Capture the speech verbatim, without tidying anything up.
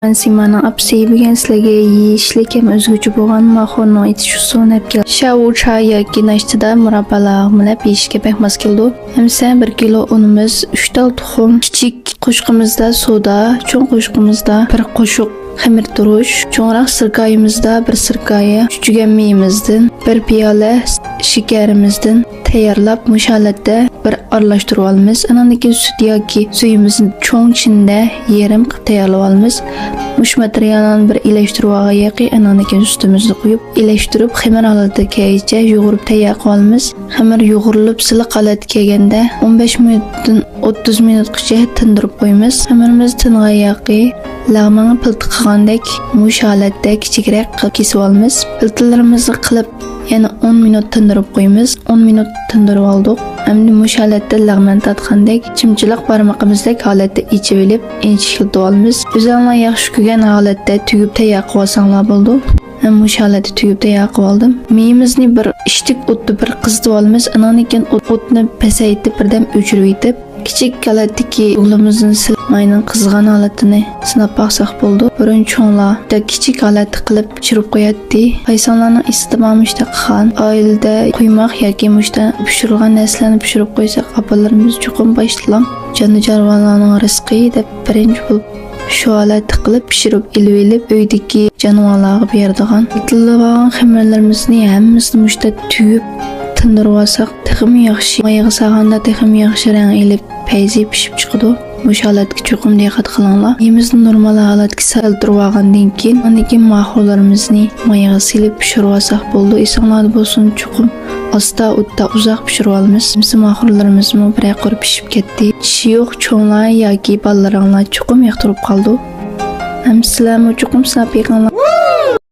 مەن سىيمانىڭ ئاپىسى. بۈگۈن سىلەرگە يېيىشلىك ھەم ئۆزگىچە بولغان ماخورنىڭ ئېتىش ئۇسۇلىنى ئەپ كەلدىم. شاۋۇچا ياكى ناشتىدا مۇراببالارغا مىلاپ يېيىشكە بەك ماس كېلىدۇ. ئەمسە بىر كىلو ئۇنىمىز، ئۈچ تال تۇخۇم، كىچىك قوشۇقىمىزدا سودا، چوڭ قوشۇقىمىزدا بىر قوشۇق خېمىر تۇرۇش، چوڭراق سىركايىمىزدا بىر سىركايە چۈچۈگەن مېيىمىزدىن، بىر پىيالە شېكىرىمىزدىن تەييارلاپ، مۇشۇ ھالەتتە بىر ئارىلاشتۇرۇۋالىمىز. ئاناندىن كېيىن سۈت ياكى سۈيىمىزنى چوڭ چىنىدە يېرىم قىلىپ تەييارلىۋالىمىز. مۇشۇ ماتېرىياللارنى بىر ئىلەشتۈرۈۋالغان ياقى، ئاناندىن كېيىن سۈتىمىزنى قۇيۇپ، ئىلەشتۈرۈپ، خېمىر ھالىتىگە كەلگۈچە يۇغۇرۇپ تەييار قىلىۋالىمىز. خېمىر يۇغۇرۇلۇپ سىلىق ھالەتكە كەلگەندە، ئون بەش مىنۇتتىن ئوتتۇز مىنۇتقىچە تىندۇرۇپ قويىمىز. خېمىرىمىز تىنغان ياقى، لەغمەنگە پىلتە قىلغاندەك مۇشۇ ھالەتتە كىچىكرەك قىلىپ كېسىۋالىمىز. پىلتىلىرىمىزنى قىلىپ، يەنە ئون مىنۇت تىندۇرۇپ قويىمىز. ئون مىنۇت تىندۇرۇپ ئالدۇق. ئەمدى مۇشۇ ھالەتتە لەغمەن تارتقاندەك، چىمچىلىق بارمىقىمىزدەك ھالەتتە ئېچىۋېلىپ، ئىنچىكلىتىۋالىمىز. ئۆزۈڭلار ياخشى كۆرگەن ھالەتتە تۈگۈپ تەييار قىلىۋالساڭلار بولىدۇ. مەن مۇشۇ ھالەتتە تۈگۈپ تەييار قىلىۋالدىم. مېيىمىزنى بىر ئىشتىك ئوتتا بىر قىزىتىۋالىمىز. ئاناندىن كېيىن ئوت-، ئوتنى پەسەيتىپ، بىردەم ئۆچۈرۈۋېتىپ، كىچىك ھالەتتىكى ئوغلىمىزنى سىلىپ، ماينىڭ قىزىغان ھالىتىنى سىناپ باقساق بولىدۇ. بۇرۇن چوڭلار بەك كىچىك ھالەتتە قىلىپ پىشۇرۇپ قوياتتى. قايسىڭلارنىڭ ئېسىدە بار مۇشۇنداق قىلغان؟ ئائىلىدە قۇيماق ياكى مۇشۇنداق پىشۇرۇلغان نەرسىلەرنى پىشۇرۇپ قويساق، ئاپىلىرىمىز چوقۇم باشلىغان جانلى جانىۋارلارنىڭ رىزقى دەپ بىرىنچى بولۇپ شۇ ھالەتتە قىلىپ پىشۇرۇپ ئېلىۋېلىپ، ئۆيدىكى جانىۋارلارغا بېرىدىغان. پىلتىلىۋالغان خېمىرلىرىمىزنى ھەممىسىنى مۇشۇنداق تۈگۈپ تىندۇرۇۋالساق تېخىمۇ ياخشى. مايغا سالغاندا تېخىمۇ ياخشى رەڭ ئېلىپ، پەيزى پىشىپ چىقىدۇ. مۇشۇ ھالەتكە چوقۇم دىققەت قىلىڭلار. مېيىمىزنى نورمال ھالەتكە كەلتۈرۈۋالغاندىن كېيىن، ئاندىن كېيىن ماخورلىرىمىزنى مايغا سېلىپ پىشۇرۇۋالساق بولىدۇ. ئېسىڭلاردا بولسۇن، چوقۇم ئاستا ئوتتا ئۇزاق پىشۇرۇۋالىمىز. ھەممىسى ماخورلىرىمىزمۇ بىرەر قۇر پىشىپ كەتتى. ئىشى يوق چوڭلار ياكى بالىلىرىڭلار چوقۇم ياقتۇرۇپ قالىدۇ. ھەممىسىلەرمۇ چوقۇم سىناپ بېقىڭلار.